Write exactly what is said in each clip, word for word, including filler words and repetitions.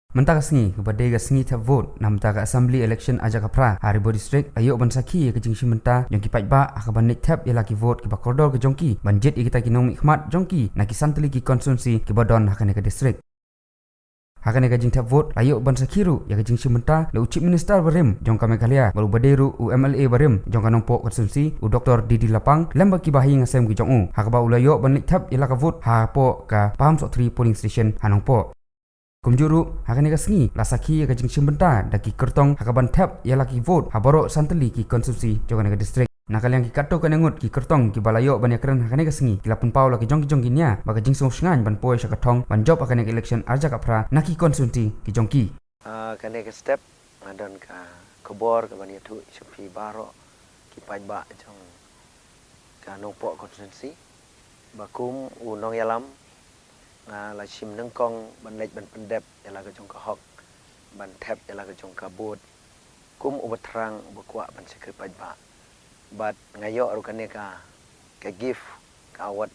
Mynta ka sngi, kaba dei ka sngi thep vote na bynta ka Assembly Election arhajar khatphra ha Ri Bhoi District, la ïoh ban sakhi ïa ka jingshim bynta jong ki paidbah ha kaban leit thep ïa la ki vote kiba kordor ka jong ki ban jied ïa kita ki nongmihkhmat jong ki na ki san tylli ki constituency kiba don ha kane ka district. Ha kane ka jingthep vote la ïoh ban sakhi ruh ïa ka jingshim bynta na u Chief Minister barim jong ka Meghalaya bad uba dei ruh u M L A barim jong ka Nongpoh constituency, u Doctor D D Lapang, lem bad ki bahaïing hasem ki jong u, ha kaba u la ïoh ban leit thep ïa la ka vote hapoh ka Pahamsohthri polling station ha Nongpoh. Kumjuh ruh, ha kane ka sngi la sakhi ïa ka jingshim bynta da ki kyrtong ha kaban thep ïa la ki vote ha baroh san tylli ki constituency jong kane ka district. Na ka liang ki katto katne ngut ki kyrtong kiba la ïoh ban ïakren ha kane ka sngi, ki la pynpaw la ki jong ki jong ki nia ba ka jingsngewsngaiñ ban poi sha ka thong ban jop ha kane ka election arhajar khatphra na ki constituency ki jong ki. Ah, kane ka step nga don ka khubor kaban ïathuh sha phi baroh ki paidbah jong ka Nongpoh constituency, ba kum u nongïalam nga la shim nyngkong ban leit ban pyndep ïa la ka jong ka hok, ban thep ïa la ka jong ka vote kum uba thrang, uba kwah ban shakri paidbah. Bad nga ïoh ruh kane ka, ka gift, ka award,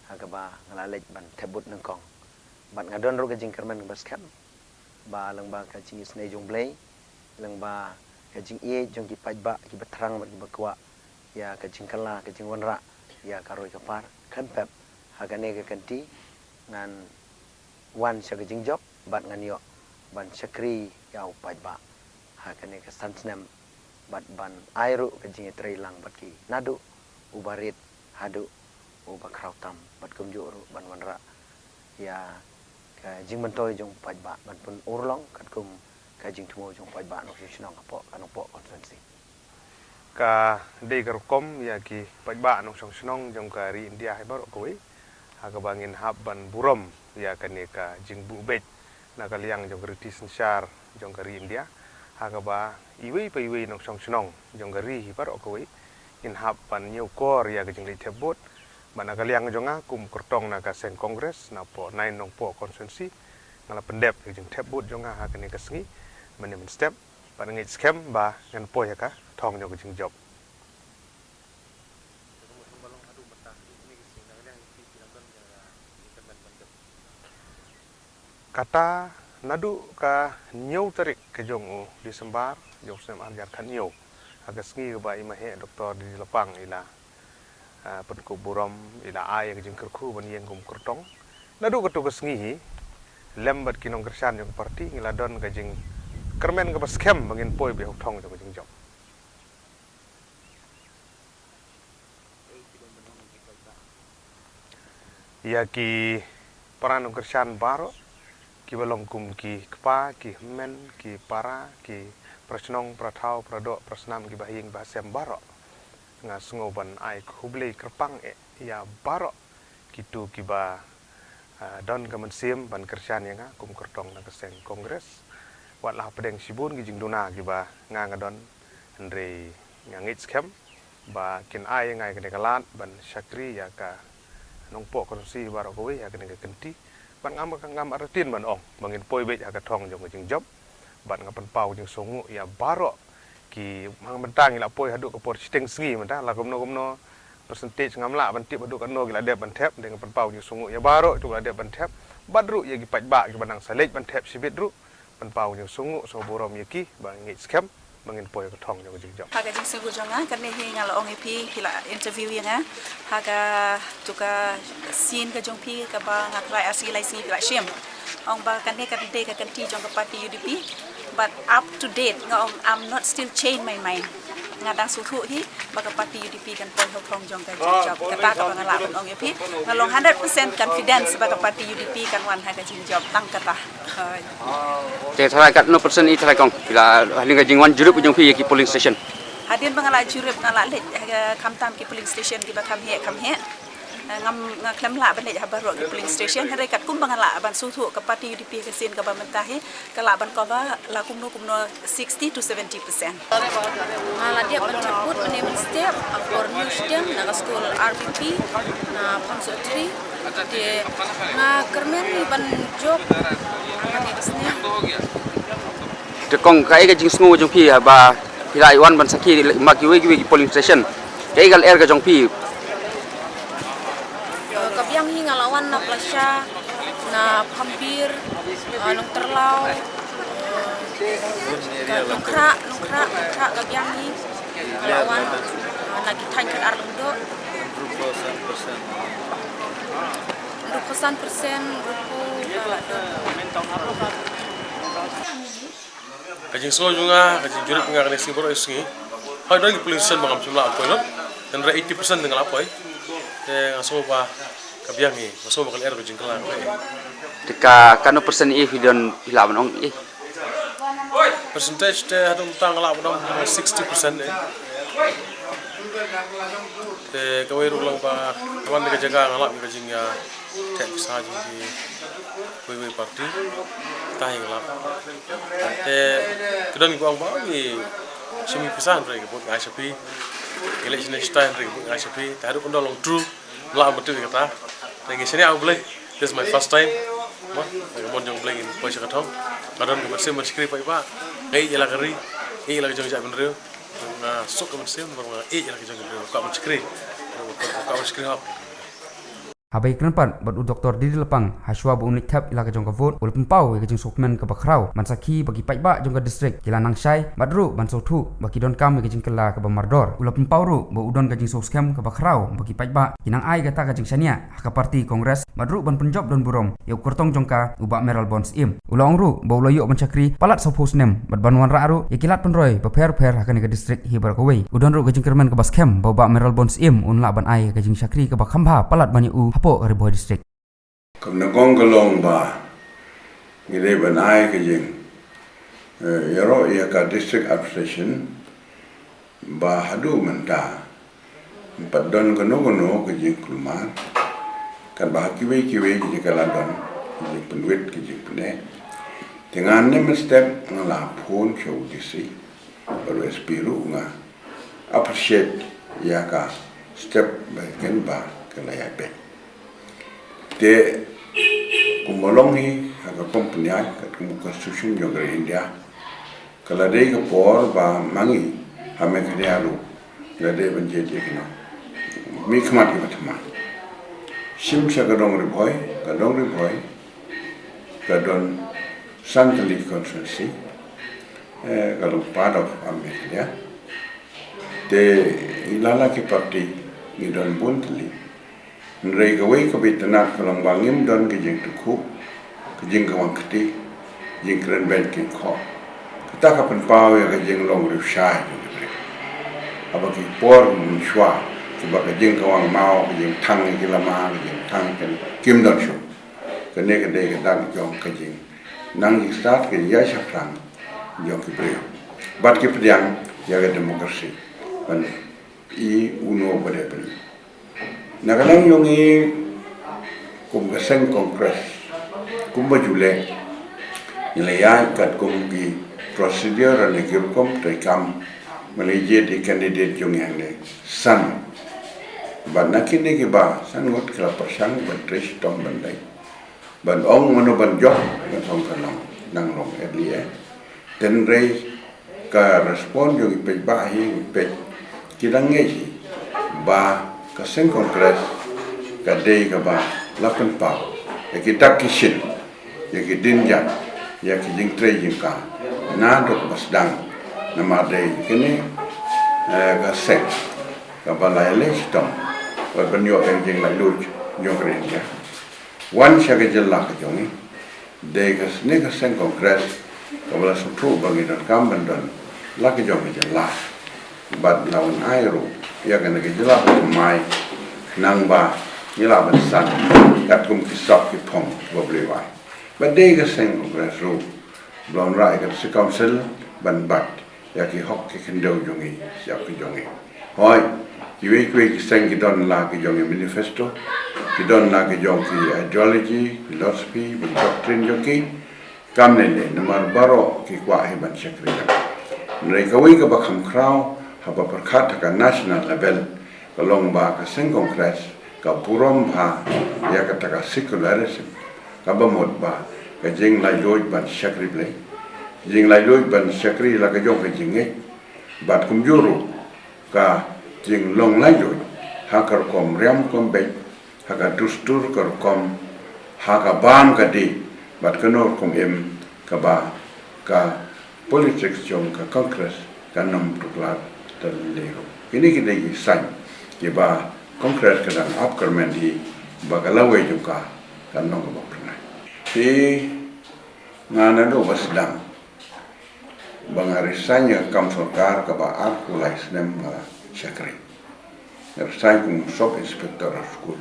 ha kaba nga la leit ban thep vote nyngkong. Bad nga don ruh ka jingkyrmen kaba skhem ba lyngba ka jingisynei jong U Blei, lyngba ka jingïeit jong ki paidbah kiba thrang bad kiba kwah ïa ka jingkylla, ka jingwanrah ïa ka roi ka par, khlem pep ha kane ka kynti ngan wan sha ka jingjop bad ngan ïoh ban shakri ïa u paidbah ha kane ka san snem, bad ban ai ruh ka jingïatreilang bad ki naduh uba rit haduh uba khraw tam, bad kumjuh ruh ban wanrah ïa ka jingmyntoi jong u paidbah ban pynurlong katkum ka jingthmu jong u paidbah nongshong shnong hapoh ka Nongpoh constituency. Ka dei ka rukom ïa ki paidbah nongshong shnong jong ka ri India hi baroh kawei, ha kaba ngin hap ban burom ïa kane ka jingbuh beit na ka liang jong ka riti synshar jong ka ri India, ha kaba iwei pa iwei nongshong shnong jong ka ri hi baroh kawei ngin hap ban ñiewkor ïa ka jingleit thep vote. Bad na ka liang jong nga kum kyrtong na ka seng Congress napoh Nine Nongpoh constituency, nga la pyndep ïa ka jingthep vote jong nga ha kane ka sngi mynne mynstep, bad nga ngeit skhem ba ngan poi ha ka thong jong ka jingjop. Kata naduh ka hynñiew tarik ka jong u December jong u snem arhajar khathynñiew, ha ka sngi kaba i Maheh Doctor D D Lapang i la, ah, pynkup burom, i la ai ïa ka jingkyrkhu ban ïeng kum kyrtong. Naduh kato ka sngi hi, lem bad ki nongkyrshan jong ka party ngi la don ka jingkyrmen kaba skhem ba ngin poi beit ha u thong jong ka jingjop. Ïa ki para nongkyrshan baroh, kiba long kum ki kpa, ki hynmen, ki para, ki para shnong, para thaw, para doh, para snam, ki bahaïing bahasem baroh, nga sngew ban ai khublei kyrpang eh ïa baroh kito kiba, ah, don ka mynsiem ban kyrshan ïa nga kum kyrtong na ka seng Congress. Wat la hapdeng shibun ki jingduna kiba nga nga don, hynrei nga ngeit skhem ba kin ai ïa nga ïa kane ka lad ban shakri ïa ka Nongpoh constituency baroh kawei ha kane ka kynti. Bad ngam, ngam artatien ban ong ba ngin poi beit ha ka thong jong ka jingjop. Bad nga pynpaw ka jingsngewnguh ïa baroh ki, mynta ngi la poi haduh ka por shiteng sngi mynta, la kumno kumno percentage ngam lah ban tip haduh katno ki la dep ban thep, hynrei nga pynpaw ka jingsngewnguh ïa baroh kiba la dep ban thep. Bad ruh ïa ki paidbah kiba nang sa leit ban thep shibit ruh, pynpaw ka jingsngewnguh sngewburom ïa ki, ba ngeit skhem ba ngin poi ha ka thong jong ka jingjop. Ha ka jingsngewnguh jong nga, kane hi nga la ong ïa phi, phi la interview ïa nga ha kato ka sien ka jong phi kaba nga tharai ar sngi lai sngi phi la shim. Ong ba kane ka dei ka kynti jong ka party U D P, but up to date nga ong I'm not still change my mind. Nga dang sngewthuh hi ba ka party U D P kan poi ha u thong jong ka jingjop. Kata kaba nga lah ban ong ïa phi. Nga long hundred percent confidence ba ka party U D P kan wan ha ka jingjop, tang kata. Hooid. Te tharai katno percent i tharai kong, phi la, hadien ka jingwan jurip jong phi ïa ki polling station? Hadien ba nga la jurip, nga la leit ha ka, khamtam ki polling station kiba kham heh kham heh. Eh, ngam, nga khlem lah ban leit ha baroh ki polling station, hynrei katkum ba nga lah ban sngewthuh ka party U D P ka sien kaba mynta hi, ka lah ban cover la kumno kumno sixty to seventy percent. Nga la dep ban thep vote mynne mynstep ha ka por hynñiew shiteng na ka skul R B P na Pahamsohthri. Te nga kyrmen ban jop ha kane ka snem. Te kong, kaei ka jingsngew jong phi haba phi la wan ban sakhi ma kiwei kiwei ki polling station? Kaei ka lyer ka jong phi? Eh, ka biang hi nga la wan na plasha, Na Phambir, ah, Nongtyrlaw, ka Nongkhrah, Nongkhrah, Nongkhrah ka biang hi. La wan, ah, na ki thaiñ khatar lyngdoh. Hynriewphew san percent, hynriewphew san percent, hynriewphew ka la don. Ka jingsngew jong nga, ka jingjurip nga kane sngi baroh sngi. Hooid, don ki polling station ba ngam shym lah ban poi lut. Hynrei eighty percent nga la poi. Te nga sngew ba ka biang hi, nga sngew ba ka lyer ka jingkylla ka lyer. Te ka, kano percent i phi don, phi lah ban ong i? Percentage te haduh mynta nga lah ban ong sixty percent eh. Te kawei ruh lang ba, wan ka jaka nga lah ka jing, ah, thep pisa jong ki wei wei party. Te hi nga lah. Te ki don kiba ong ba ngi shim ïa ki pisa hynrei ki vote ngi ai sha phi. Ngi leit shane shatai hynrei ki vote ngi ai sha phi. Te haduh kyndoh long true. Lah ban tip ïa kata. Te ngi shaniah U Blei. This is my first time. Mo, ka mon jong U Blei ngin poi sha ka thong. Nga don ka mynsiem ban shakri paidbah. Nga ïeit ïa la ka ri. Ïeit ïa la ka jong ka jaitbynriew. Nga suk ka mynsiem, nga ïeit ïa la ka jong ka ri. Ka mynsiem shakri. Ka mynsiem shakri hok. Haba ïakren pat bad u Doktor D D Lapang, hashwa ba un leit thep ïa la ka jong ka vote, u la pynpaw ïa ka jingsngewkmen kaba khraw ban sakhi ba ki paidbah jong ka district ki la nang shai, bad ruh ban sngewthuh ba ki donkam ïa ka jingkylla kaba mardor. U la pynpaw ruh ba u don ka jingsngewskhem kaba khraw ba ki paidbah ki nang ai kata ka jingshaniah ha ka party Congress, bad ruh ban pynjop donburom ïa u kyrtong jong ka, u Bah Mayralborn Syiem. U la ong ruh ba u la ïoh ban shakri palat sawphew snem bad ban wanrah ruh ïa ki lad pynroi bapher bapher ha kane ka district hi baroh kawei. U don ruh ka jingkyrmen kaba skhem ba u Bah Mayralborn Syiem un lah ban ai ka jingshakri kaba kham bha palat ban ïa u hapoh ka Ri Bhoi District. Ka nyngkong ka long ba ngi dei ban ai ka jing, eh, ïaroh ïa ka district administration ba haduh mynta ym pat don kano kano ka jingkulmar, katba ha kiwei kiwei ki jaka la don ka jingpynwit, ka jingpyneh. Te nga, mynstep nga la phone sha u D C bad u S P ruh, nga appreciate ïa ka step ba ken ba ka la ïa peit. Te kumba long hi ha ka company, katkum ka constitution jong ka India, ka la dei ka por ba ma ngi ha Meghalaya ruh la dei ban jied ïa kino mihkhmat kiba thymmai. Shim sha ka dong Ri Bhoi, ka dong Ri Bhoi ka don san tylli constituency, eh, ka long part of, um, Meghalaya. Te ngi la la ki party ngi don bun tylli. Hynrei kawei kaba itynnad ka long ba ngim don ka jingtykhuh, ka jingkawang kti, jingkren beiñ kren khoh. Kata ka pynpaw ïa ka jinglong riewshai jong ki briew. Haba ki por mynshuwa kiba ka jingkawang maw, ka jingthang ïa ki lama, ka jingthang ïa ki, kim don shuh. Kane ka dei ka dak jong ka jingnang jingstad, ka jingïaid shaphrang jong ki briew bad ki pdiang ïa ka democracy. Ban i uno ba dei ban i. Na ka liang jong ngi kum ka seng Congress, kumba ju leh, ngi la ïaid katkum ki procedure ne ki rukom treikam, ba la jied ïa ki candidate jong ngi hangne san. Bad na kine kiba san ngut ki la pyrshang ban trei shitom ban leit. Ban ong mano ban jop, ban ong ka nang, nang long L D A. Hynrei ka response jong i paidbah hi, i paid ki dang ngeit hi ba ka seng Congress ka dei kaba la pynpaw ïa ki dak ki shin, ïa ki dien jait, ïa ki jingtrei jingkam naduh ba sdang. Namar dei kine, eh, ka seng kaba la ïaleh shitom bad ban ïoh ïa ka jinglaitluid jong ka ri India. Wan sha ka jylla ka jong ngi, dei ka seng, ka seng Congress kaba la sngewthuh ba ngi donkam ban don la ka jong ka jylla. Bad la wan ai ruh ïa kane ka jylla ba thymmai, khnang ba ngi lah ban san katkum ki sap ki phong ba U Blei u ai. Bad dei ka seng Congress ruh ba la wanrah ïa ka District Council ban bat ïa ki hok ki khyndew jong ngi, sha ki jong ngi. Hooid, kiwei kiwei ki seng ki don la ki jong ki manifesto, ki don la ki jong ki ideology, philosophy bad doctrine jong ki. Kam lei lei, namar baroh ki kwah hi ban shakri. Hynrei kawei kaba kham khraw haba pyrkhat ha ka national level, ka long ba ka seng Congress ka burom bha ïa kata ka secularism, kaba mut ba ka jinglaitluid ban shakri Blei, ka jinglaitluid ban shakri la ka jong ka jingngeit, bad kumjuh ruh ka jinglong laitluid ha ka rukom riam rukom beit, ha ka dustur ka rukom, Ha ka bam ka dih bad ka nur kum im kaba ka politics jong ka Congress kan ym tuklar. Te lei ruh kine ki dei ki sign kiba Congress ka dang ap kyrmen hi ba ka lawei jong ka kan long kaba pynai. Te nga naduh ba sdang ba nga resign ïa ka kam sorkar kaba arphew lai snem nga la shakri. Nga resign kum sub inspector of school.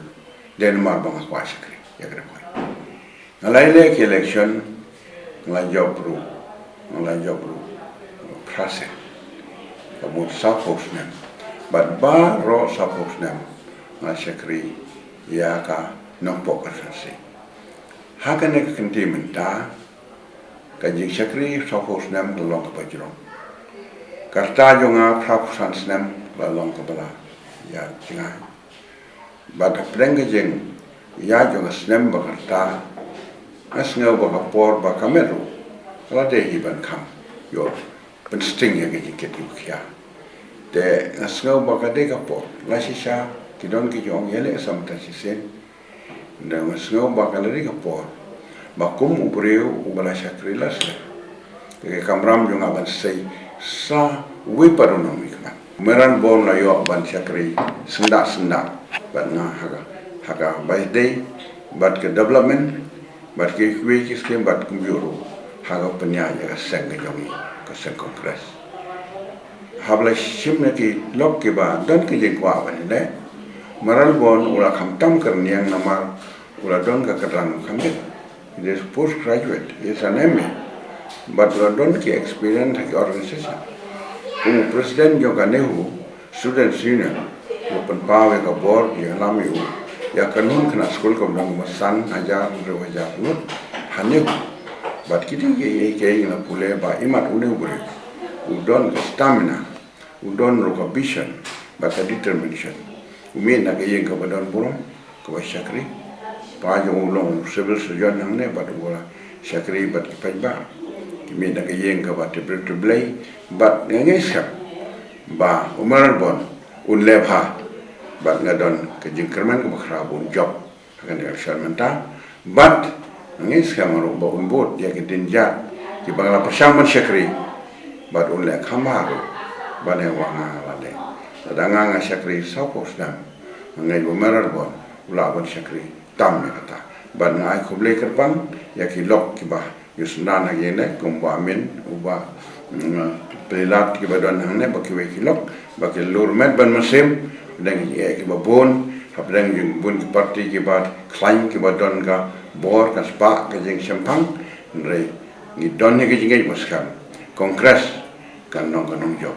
Dei namar ba nga kwah shakri ïa ka dei. Nga la ïaleh ki election, nga la jop ruh, nga la jop ruh phra sien. Ka mut sawphew snem. Bad baroh sawphew snem nga shakri ïa ka Nongpoh constituency. Ha kane ka kynti mynta ka jingshakri sawphew snem ka long kaba jrong. Ka rta jong nga phraphew san snem ka long kaba la ïa jngai. Bad hapdeng ka jingïaid jong ka snem bad ka rta, nga sngew ba ka por bad ka met ruh ka la dei hi ban kham ïoh pynsting ïa ka jingkit jingkhia. Te nga sngew ba ka dei ka por, la shisha ki don ki jong ïaleh sa mynta shisien. Nga sngew ba ka la dei ka por ba kum u briew uba la shakri la slem, ka kamram jong nga ban sei sa uwei pat u nongmihkhmat. Madan Bun la ïoh ban shakri syndah syndah bad nga ha ka, ha ka bai dei bad ka development bad kiwei ki skim bad kumjuh ruh ha ka pynïaid ïa ka seng ka jong ngi, ka seng Congress. Haba la shim na ki lok kiba don ki jingkwah ban ïaleh, Madan Bun u la khamtam kyrniang namar u la don ka kyrdan kham bit. He is postgraduate, he is an M A. Bad u la don ki experience ha ki organization. Kum u president jong ka NEHU Students Union, u pynpaw ïa ka bor jingïalam ïa u ïa ka loan khynnah skul kaba dang ba san hajar hynriew hajar ngut ha NEHU. Bad kiti kiei kiei ngi la pule ba imat une u briew u don ka stamina, u don ruh ka vision bad ka determination. U mih na ka ïing kaba don burom, kaba shakri. Pa jong u long civil surgeon hangne bad u la shakri bad ki paidbah. Ki mih na ka ïing kaba tip briew tip Blei bad nga ngeit skhem ba u Madan Bun un leh bha bad nga don ka jingkyrmen kaba khraw ba un jop ha kane ka election mynta. Bad nga ngeit skhem ruh ba un bud ïa ki dienjat kiba nga la pyrshang ban shakri bad un leh kham bha ruh ban ïa wah nga la leh. Lada nga nga shakri sawphew snem, nga ngeit ba u Madan Bun u lah ban shakri tam ïa kata. Bad nga ai khublei kyrpang ïa ki lok kiba ïohsngew ha kine kumba Amin uba, mm, Pleilat kiba don hangne bad kiwei ki lok ba ki lur met ban mynsiem. Hapdeng ki eh kiba bun, hapdeng ki bun ki parti kiba khlaiñ kiba don ka bor ka spah ka jingshemphang. Hynrei ngi don hi ka jingngeit ba skhem Congress kan long ka nongjop.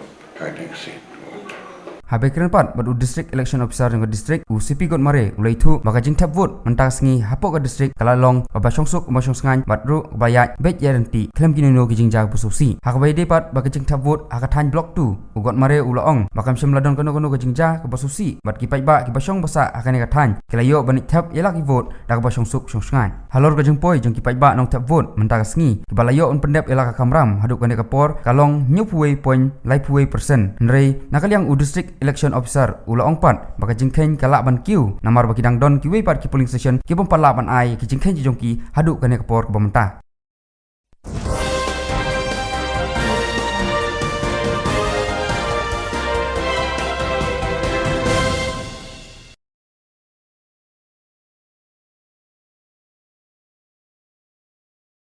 Haba kren pat bad u District Election Officer jong ka district, u C P Godmare, u la ïathuh ba ka jingthep vote mynta ka sngi hapoh ka district ka la long kaba shongsuk, kaba shongsngain bad ruh kaba ïaid beit ïaid ryntih khlem kino kino ki jingjia ba sngewsih. Ha kaba ïadei pat bad ka jingthep vote ha ka thaiñ Block two, u Godmare u la ong ba kam shym la don kano kano ka jingjia kaba sngewsih bad ki paidbah kiba shong ba sah ha kane ka thaiñ ki la ïoh ban ïaid thep ïa la ki vote da kaba shongsuk shongsngain. Halor ka jingpoi jong ki paidbah nongthep vote mynta ka sngi, kiba la ïoh ban pyndep ïa la ka kamram haduh kane ka por ka long hynñiewphew wei point laiphew wei percent. Hynrei na ka liang u District Election Officer u la ong pat ba ka jingkheiñ ka lah ban kiew namar ba ki dang don kiwei pat ki polling station kibym pat lah ban ai ki jingkheiñ jong ki haduh kane ka por kaba mynta.